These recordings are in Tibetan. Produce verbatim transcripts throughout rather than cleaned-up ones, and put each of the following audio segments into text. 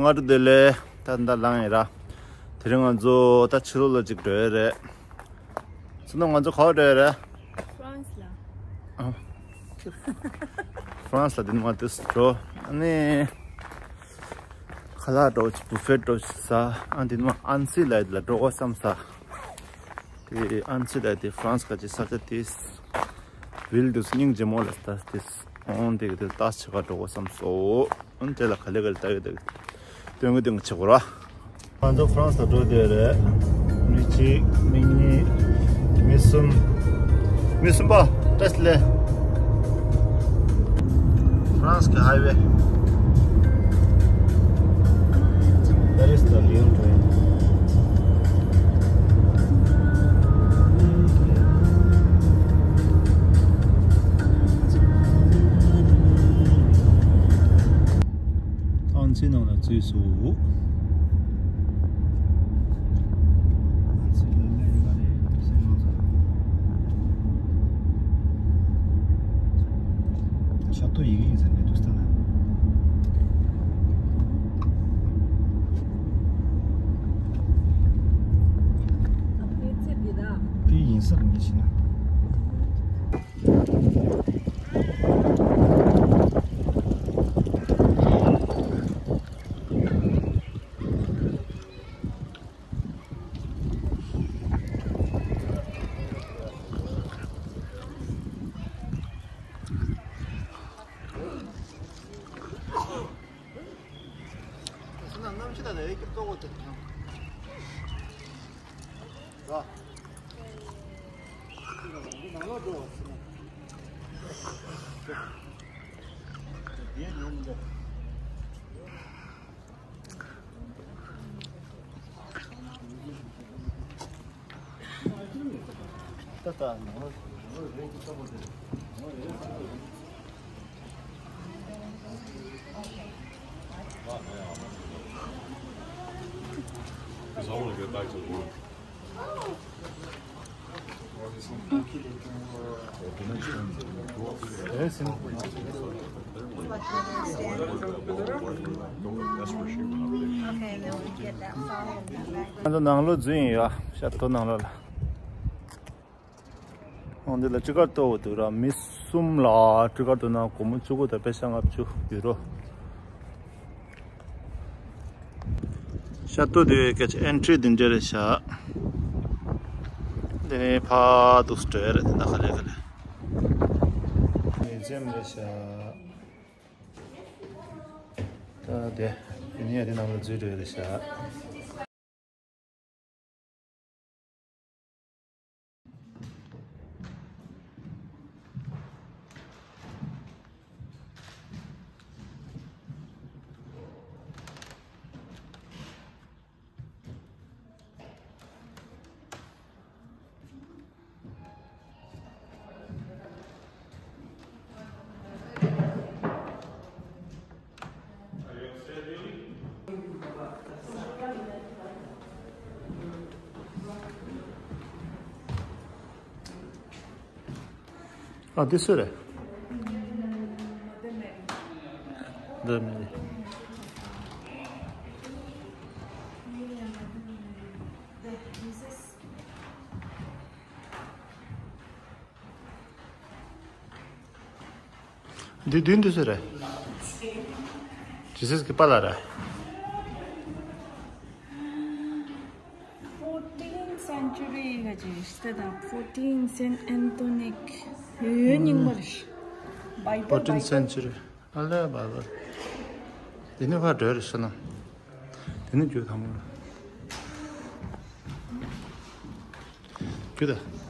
སྔ་དྲོ་བདེ་ལེགས། ད་ད་ལངས་ཡིན་ར། དེ་རིང་ང་ཚོ་ད་ཕྱི་ལོགས་ལ་ཅིག་འགྲོ་ཡ་རེད། ཚུར་ནང་ང་ཚོ་ག་པར་འགྲོ་ཡ་རེད། ཧྥ་རན་སི་ལ། ཨ། ཧྥ་རན་སི་ལ་དེ་ནས་མར་དེ་འགྲོ། ཨ་ནི། ཁ་ལག་འདྲ་བོ་ཅིག་བུ་ཕེ་འདྲ་བོ་ཅིག་ཟ། ཨ་དེ་ནས་མར་ཨན་སི་ལ་ལ་འགྲོ་དགོས་བསམ་ས། དེ་ཨན་སི་ལ་དེ་ཧྥ་རན་སི་ག་ཅིག་ས་ཆ་དེ། བིལ་དུ་སྙིང་རྗེ་མོ་ལ་ལྟ་དེ། འོང་དེ་ག་དེ་ལྟ་ཆེ་ག་འགྲོ་དགོས་བསམ་སོང་། ཨ་དེ་ལ་ག་ལེ་ག་ལེ་ལྟ་ཡོད་དེ། སྟོན་གི་སྟོན་གི་བྱེད་དགོས་ར། ང་ཚོ་ཧྥ་རན་སི་ལ་འགྲོ་བསྡད་རེད། མི་གཅིག་མི་གཉིས། མི་གསུམ། མི་གསུམ་པ། བཀྲ་ཤིས་བདེ་ལེགས། ཧྥ་རན་སི་གི་ཧའི་ཝེ། That is the Lyon train. ཨན་སི་ནང་ལ་འཛུལ་སོང་། ཤ་ཏོ་ཡི་གེ་ཡིན་ཟེར་ནས་འདུག་ས་ན། དེ་ཡིན་ས་རེད་ངས་བྱས་ན། གནམ་གཤིས་དང་ལས་ཀྱི་གཙོ་བོ་དེ་དང་། ར། འདི་ནང་ལོགས་འགྲོ་བ་ཟེར་ན། འདིའི་ཉུང་འདི། ད་ལྟ་ནང་ལོགས་ནང་ལོགས་རེད་ཀྱི་གཙོ་བོ་དེ་རེད། Because I want to go back to the room. ང་ཚོ་ནང་ལོགས་འཛུལ་ཡིན་ཡ། ཤ་ཏོ་ནང་ལོགས་ལ། འོ་འདི་ལ་ཊི་ཀཊ་གཏོང་དགོས་འདུག་ར། མི་གསུམ་ལ་ཊི་ཀཊ་གཏོང་ན་སྒོར་མོ་བཅུ་དགུ་དང་པེ་ཤ་ལྔ་བཅུ་ཡོད་རོ། ཤ་ཏོ་དེ་སྐད་ཆ་ཨེན་ཊི་རི་དེ་འདྲ་རེད་ཤག་དེ་ནས་ཕར་འདུག་སེ་འགྲོ་ཡ་རེད། དེ་ན་ག་ལེ་ག་ལེ། མི་འཛེམ་རེད་ཤག་ད་དེ་ཡིན་ཡ་དེ་ནང་ལ་འཛུལ་འགྲོ་ཡ་རེད་ཤག་ཨ་འདི་སུ་རེད། འདི་མི་རེད། འདི་བདུན་དུ་ཟེར་རེད། ཇི་སིས་ཀྱི་པཱ་ལགས་རེད། Fourteenth century ག་ཅིག་སྟེ་ད། Fourteen Saint Anthony ཡོད་རྙིང་པ་རེད། བྷའི་བྷལ། Fourteenth century། ཨ་ལས་བྷའི་བྷལ། དེ་ནི་ཕར་འགྲོ་རེད་ཤག་ན། དེ་ནི་རྒྱུ་དང་པོ་རེད། རྒྱུ་ད།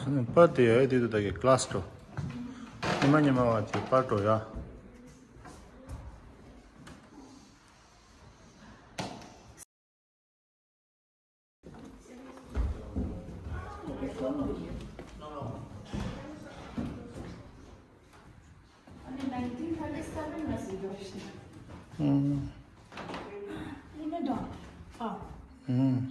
ཁ་ནས་པར་དེ་ཡ་དེ་དུ་ད་གི་ཀླ་སི་འགྲོ། ཉི་མ་ཉི་མ་བ་དེ་པར་འགྲོ་ཡ། ཨུམ། ཨུམ།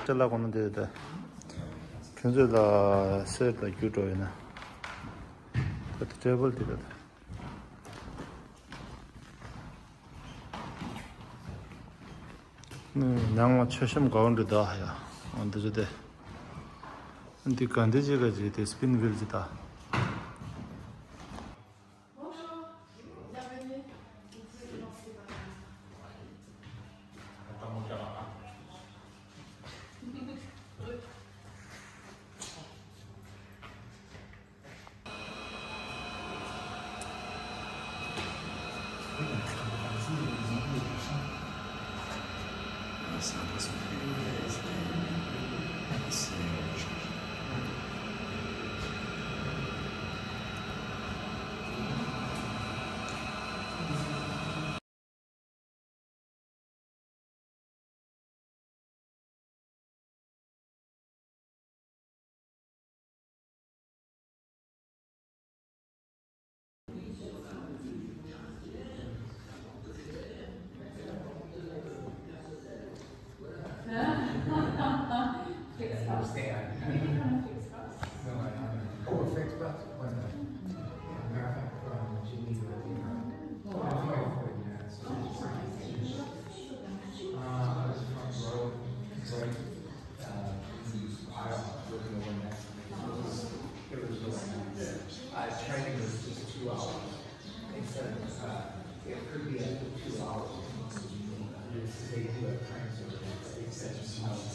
ཅ་ལག་གོ་ན་དེ་ད། ཁྱོད་ཚོས་ལ་གསེར་དང་རྒྱུ་འགྲོ་ཡིན་ན། ད་ད་ཊེ་བལ་དེ་ད་ད། ནང་ལ་མཆོད་བཤམས་ག་བ་འདྲ་ད་ཧ་ཡ། འདི་ཚོ་དེ། འདི་ག་འདི་ཅི་ག་ཅི་དེ་སི་པིན་ཝིལ་ཅི་ད། Fixed cost. No, I haven't. Oh, a fixed cost? When, uh, matter of fact, um, Jimmy, uh, uh, I was front row, right? Uh, I was looking over next to me. It was, it was really nice. Uh, training was just two hours. Instead of, uh, it could be up to two hours. They do have trains over there. They said, uh,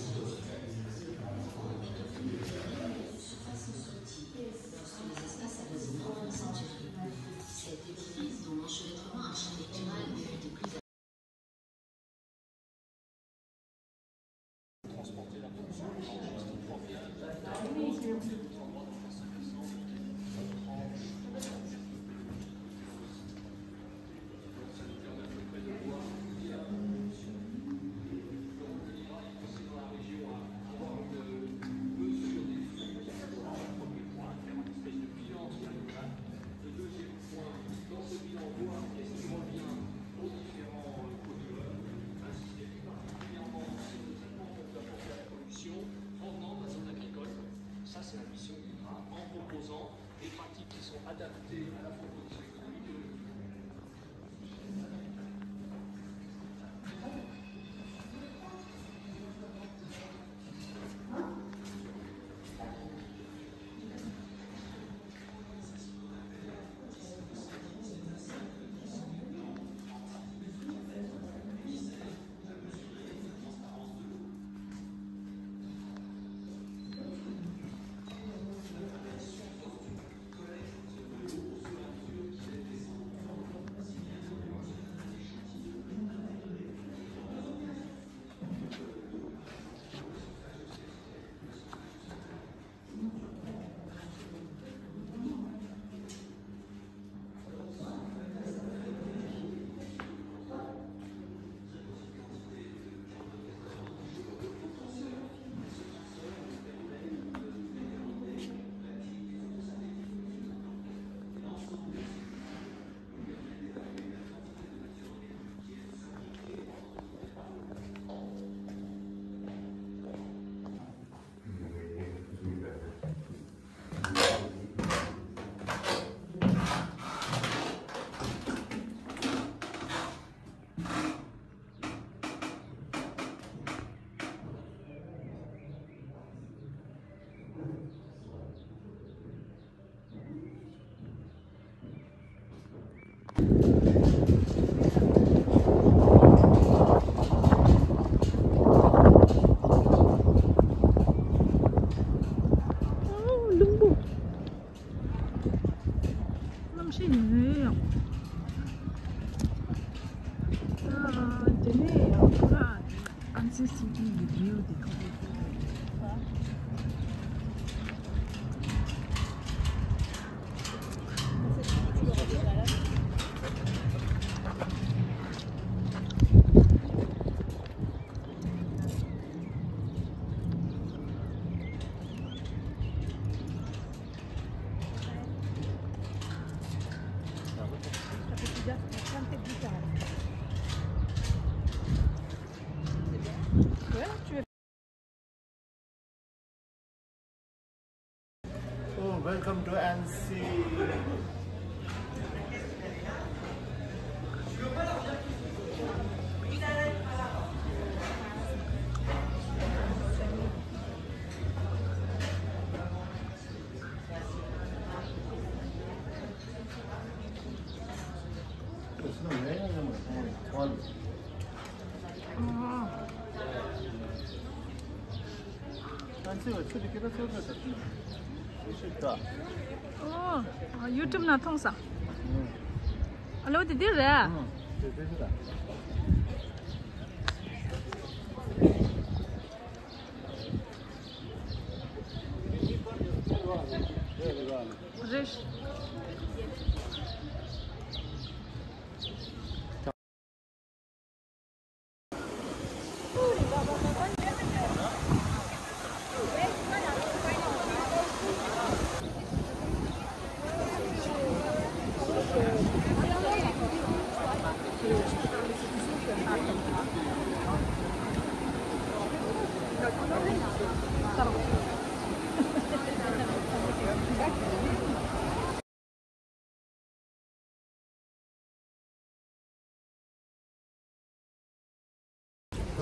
Oh, welcome to N C. ཨོ། ཡུ་ཊུབ་ནང་མཐོང་སོང་། ཨ་ལོ་དེ་འདི་རེད། རེད།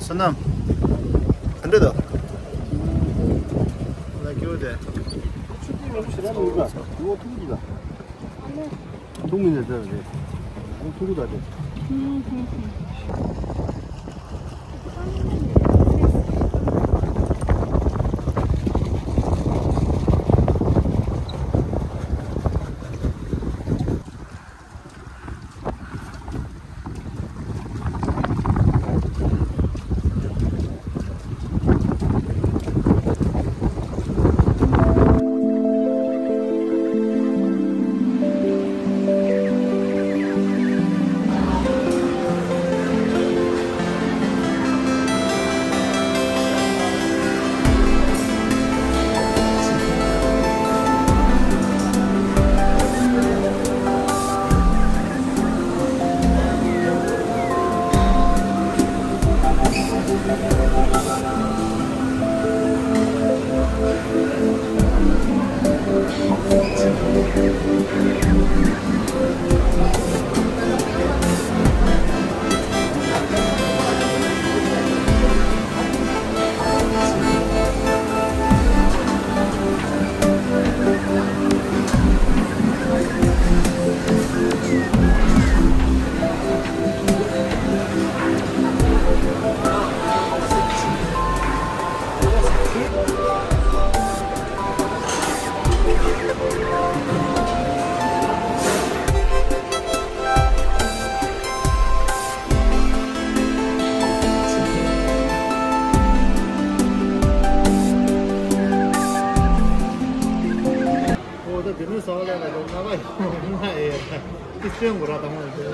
བསོད་ནམས། ག་འདྲ་འདུག་ལ་སྐྱོ་དེ། ཐུག་མི་ནས་ད་རེད། ཐུག་ད་རེད། ཨོ་ད་དེ་ནས་ཟ་བ་ལས་ལ་དེ་ང་ལ་ཡོང་ང་ཨེ་ཡ་ཏི་སྟོན་དགོས་ར་དང་མ་དེ།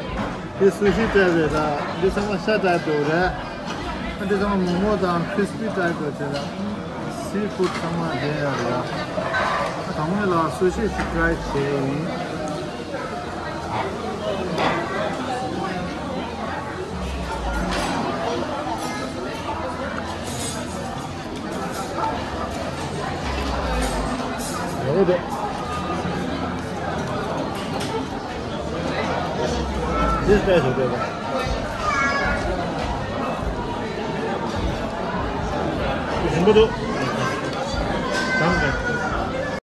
དེ་སུ་ཤི་ཊའིབ་རེད་ད། འདི་ཚང་མ་ཤ་ཊའིབ་འདུག་རེད། ཨ་འདི་ཚང་མ་མོག་མོག་དང་ཁྲི་སི་པི་ཊའིབ་འདུག་ཟེར་ད། སི་ཕུཌ་ཚང་མ་དེ་ཡ་རེད་ད། ཨ་དང་མ་ལ་སུ་ཤི་ཞིག་ཊ་རའི་བྱས་ཡིན། ཡོད་རེད། འདི་ལྟ་ཞོག་པས་པ། ཞིམ་པོ་འདུག